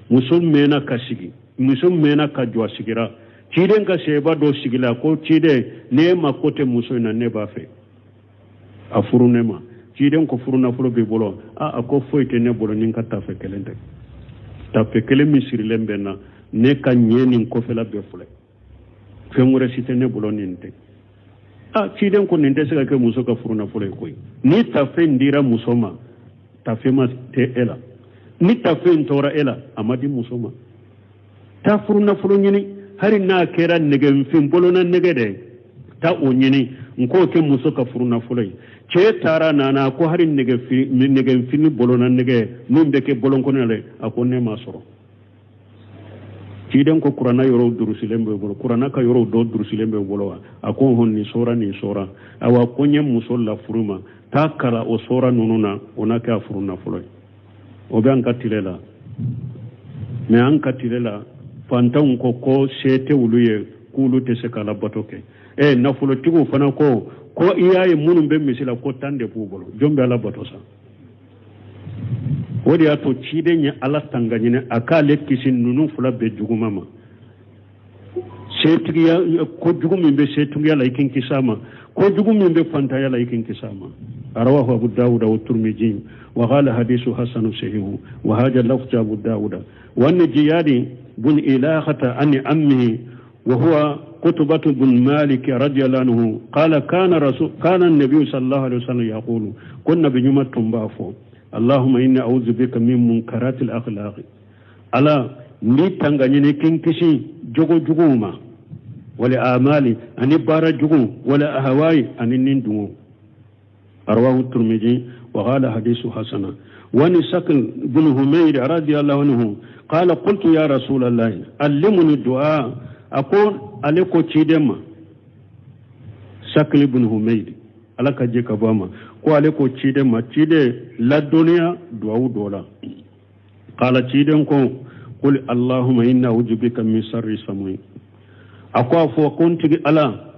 muso mɛnna ka sigi muso mɛnna ka jɔ a sigira ciden ka sɛba dɔ sigila ko ciden n'e mako tɛ muso in na ne b'a fɛ a furu ne ma ciden ko furu nafolo b'i bolo a a ko foyi tɛ ne bolo ni n ka tafe kelen tɛ tafe kelen min sirilen bɛ n na ne ka ɲɛ nin kɔfɛla bɛɛ filɛ fɛn wɛrɛ si tɛ ne bolo nin tɛ a ciden ko nin tɛ se ka kɛ muso ka furu nafolo ye koyi ni tafe in dira muso ma tafe ma tɛ e la ni tafe in tora e la a ma di muso ma taa furu nafolo ɲini hali n'a kɛra nɛgɛfin bolona nɛgɛ dɛ taa o ɲini n k'o kɛ muso ka furu nafolo ye cɛ taara nana ko hali nɛgɛfini bolona nɛgɛ min bɛ kɛ bɔlɔn kɔnɔ dɛ a ko ne m'a sɔrɔ ciden ko kuranna yɔrɔw durusilen b'e bolo kuranna ka yɔrɔw dɔw durusilen b'e bolo wa a ko hɔn nin sɔra nin sɔra awa ko n ye muso lafuru ma taa kalan o sɔra ninnu na o na kɛ a furu nafolo ye o bɛ an ka tile la mais an ka tile la fantanw ko ko se tɛ olu ye k'olu tɛ se ka alabato kɛ ɛ nafolotigiw fana ko ko i y'a ye minnu bɛ misi la ko tan de b'u bolo jɔn bɛ ala bato sa o de y'a to ciden ye ala tanga ɲini a k'ale kisi ninnu fila bɛɛ juguman ma Setigiya kojugu min bɛ setigiya la, i k'i kisi a ma. Kojugu min bɛ fantanya la, i k'i kisi a ma. Rawahu Abu Dawuda wa Turmiji wa qala hadisu hasanu sahihu wa hada lafzu Abu Dawuda. Wa an Jiyadi bun Ilahata an ammihi wa huwa Qutbatu bun Malik radiyallahu anhu qala kana rasul kana an-nabiy sallallahu alaihi wasallam yaqulu, ko nabi ɲuman tun b'a fɔ: Allahumma inni a'udhu bika min munkaratil akhlaq, Ala, n b'i tanga ɲini k'i kisi jogo juguw ma, wal amali, ani baara jugu, wal ahawai, ani nin dungo. Rawahu Turmiji wa qala hadisu hasana. Wa an Sakl bin Humayr radiyallahu anhu qala qultu ya Rasulallah allimni du'a. A ko ale ko ciden ma, Sakl bin Humayr, Ala ka jɛ ka bɔ a ma, ko ale ko ciden ma: ciden, ladɔnniya duwawu dɔ la. Qala, ciden ko: qul allahumma inna a'udhu bika min sarri samui. A ko a fɔ ko n tigi Ala,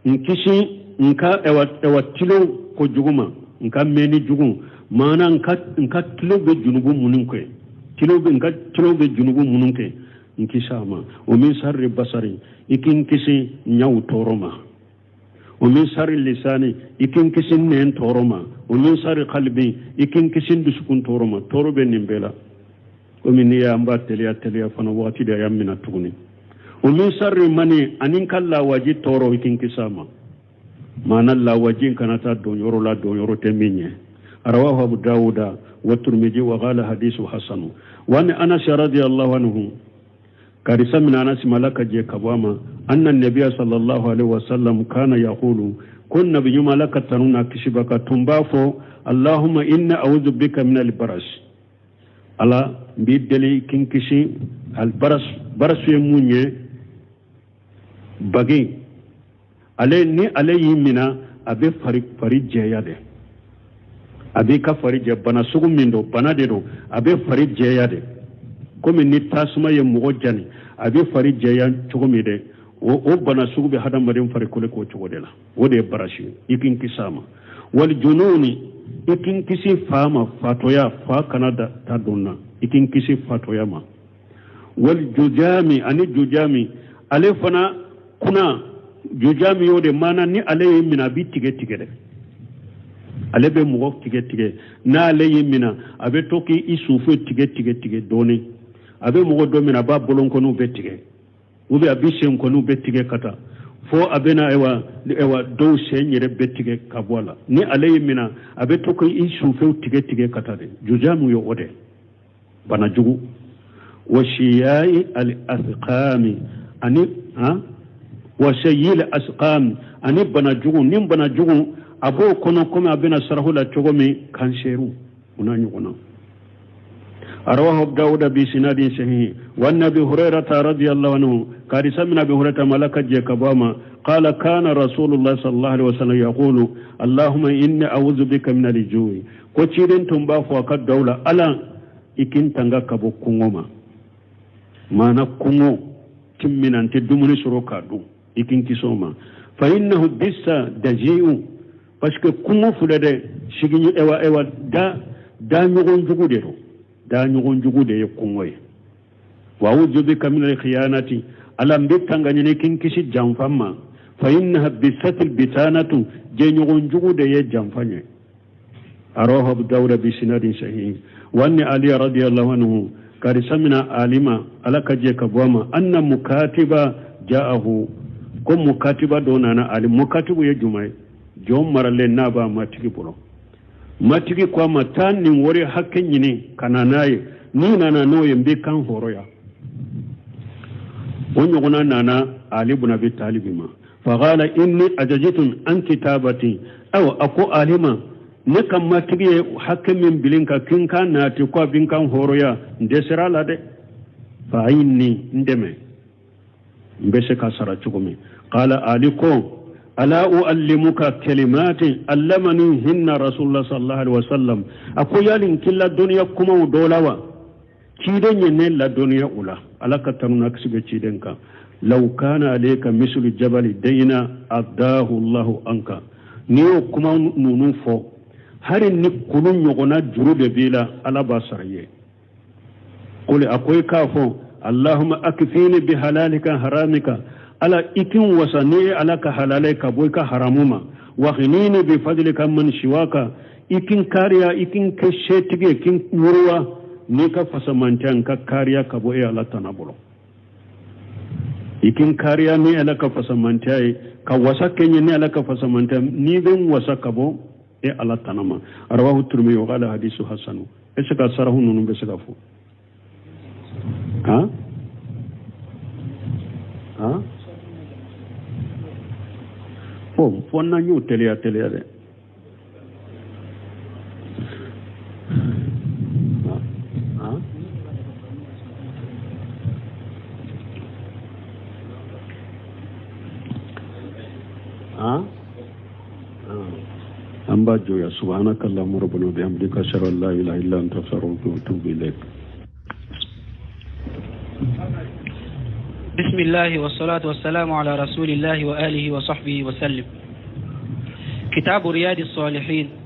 n kisi n ka ɛwa ɛwa tulo ko jugu ma, n ka mɛnni jugu, maana n ka tulo bɛ junubu minnu kɛ, tulo bɛ n ka tulo bɛ junubu minnu kɛ, n kisi a ma. O min sarri basari, i k'i n kisi ɲaw tɔɔrɔ ma. O min sari lisani, i k'i n kisi nɛn tɔɔrɔ ma. O min sari kalbi, i k'i n kisi dusukun tɔɔrɔ ma. Tɔɔrɔ bɛ nin bɛɛ la. Komi n'i y'an b'a teliya teliya fana, wagati de y'a minɛ tuguni. O min sari mani, ani n ka lawaji tɔɔrɔ, i k'i n kisi a ma, maana lawaji kana taa don yɔrɔ la, don yɔrɔ tɛ min ye. Rawahu Abu Dawuda wa Turmiji wa qala hadisu hasanu. Wa an Anas radiyallahu anhu, karisa mina Anasi ma, Ala ka jɛ ka bɔ a ma, anna nabiya sallallahu alaihi wasallam kana yaqulu, ko nabi ɲuman, Ala ka tanu n'a kisi b'a kan, tun b'a fɔ: allahumma inna a'udhu bika min albaras, Ala, n b'i deli k'i n kisi albaras. Baras ye mun ye? Bagi. Ale ni ale y'i mina, a bɛ fari jɛya de, a b'i ka fari jɛ. Bana sugu min don, bana de don, a bɛ fari jɛya de, komi ni tasuma ye mɔgɔ jani, a bɛ fari jɛya cogo min dɛ, o bana sugu bɛ hadamaden farikolo k'o cogo de la. O de ye barasi ye, i k'i kisi a ma. Wali jununi, i k'i kisi fa ma, fatɔya, fa kana ta don na, i k'i kisi fatɔya ma. Wali jujami, ani jujami, ale fana kuna jujami y'o de, maana ni ale y'i minɛ, a b'i tigɛ tigɛ dɛ, ale bɛ mɔgɔ tigɛ tigɛ. N'ale y'i minɛ, a bɛ to k'i sufe tigɛ tigɛ tigɛ dɔɔnin. A bɛ mɔgɔ dɔ minɛ, a b'a bolonkɔniw bɛɛ tigɛ, ou bien a bɛ senkɔniw bɛɛ tigɛ ka taa fo a bɛna ayiwa ayiwa dɔw sen yɛrɛ bɛɛ tigɛ ka bɔ a la. Ni ale y'i minɛ, a bɛ to k'i sufew tigɛ tigɛ ka taa dɛ. Jujami ye o de, bana jugu. Wa siyayi al asqami, ani han wa sayil asqam, ani bana jugu. Ni bana jugu, a b'o kɔnɔ komi a bɛna sarahu la cogo min, kansɛriw, o n'a ɲɔgɔnna. Rawahu Abu Dawuda bi sinadin sahihi. Wa an Abi Hurairata radiyallahu anhu, karisa min Abi Hurairata ma, Ala ka jɛ ka bɔ a ma, qala kana Rasulullah sallallahu alaihi wasallam yaqulu allahumma inni a'udhu bika min al-ju'i. Ko ciden tun b'a fɔ a ka duwawu la: Ala, i k'i n tanga ka bɔ kɔngɔ ma, maana kɔngɔ ti minɛ, n tɛ dumuni sɔrɔ k'a dun, i k'i n kisi o ma. Fa innahu bisa daji'u, parce que kɔngɔ filɛ dɛ, sigi ewa ewa da da ɲɔgɔn jugu de don, da ɲɔgɔn jugu de ye kɔngɔ ye. Wa a'udhu bika min al-khiyanati, Ala, n bɛ tanga ɲini k'i n kisi janfa ma. Fa innaha bisatil bitanatu, jɛɲɔgɔn jugu de ye janfa ye. Rawahu Abu Dawuda bi sinadin sahih. Wa an Ali radiyallahu anhu, karisa mina Ali ma, Ala ka jɛ ka bɔ a ma, anna mukatiba ja'ahu, ko mukatiba dɔ nana Ali. Mukatibu ye jumɛn ye? Jɔn maralen n'a b'a matigi bolo, matigi ko a ma: taa nin wari hakɛ ɲini ka na n'a ye, n'i nana n'o ye, n b'i kan hɔrɔnya. O ɲɔgɔnna nana Ali bun Abi Talibi ma. Faqala inni ajajitun an kitabati. Ayiwa, a ko Ali ma: ne ka matigi ye hakɛ min bilin kan k'i ka nati ko a bɛ n kan hɔrɔnya, n dɛsɛra a la dɛ, fa ayinni, n dɛmɛ, n bɛ se ka sara cogo min. Qala, Ali ko: ala uallimuka kalimatin allamani hinna Rasulullah sallallahu alaihi wasallam? A ko yali n k'i ladɔnniya kumaw dɔ la wa? Ciden ye ne ladɔnniya u la, Ala ka tanu n'a kisi bɛ ciden kan. Law kana alayka mislu jabali dayna addahu Allahu anka. N'i y'o kuma ninnu fɔ, hali ni kulu ɲɔgɔnna juru de b'i la, Ala b'a sara i ye. Kuli, a ko i k'a fɔ: allahumma akfini bi halalika haramika. Ala i kin wasa ni e Ala ka halala ye ka bɔ i ka haramu ma. Waghinini bi fadlika amman siwaka, i kin kariya, i kin kɛ setigi ye, kin wuruwa n'i ka fasamantiya, n ka kariya ka bɔ e Ala tana bolo. I kin kariya ni Ala ka fasamantiya ye, ka wasa kɛ n ye ni Ala ka fasamantiya, n'i bɛ n wasa ka bɔ e Ala tana ma. Rawahu Tirmidhi wa qala hadisu hasanu. Est ce que sarahu ninnu bɛ se ka fɔ? Han han, fo fo n'an y'o teliya teliya dɛ. Han, han, an b'a jɔ yan. Subhanaka allahumma rabbana wa bihamdika, ashhadu an la ilaha illa anta, astaghfiruka wa atubu ilaik. بسم الله والصلاة والسلام على رسول الله وآله وصحبه وسلم. كتاب رياض الصالحين.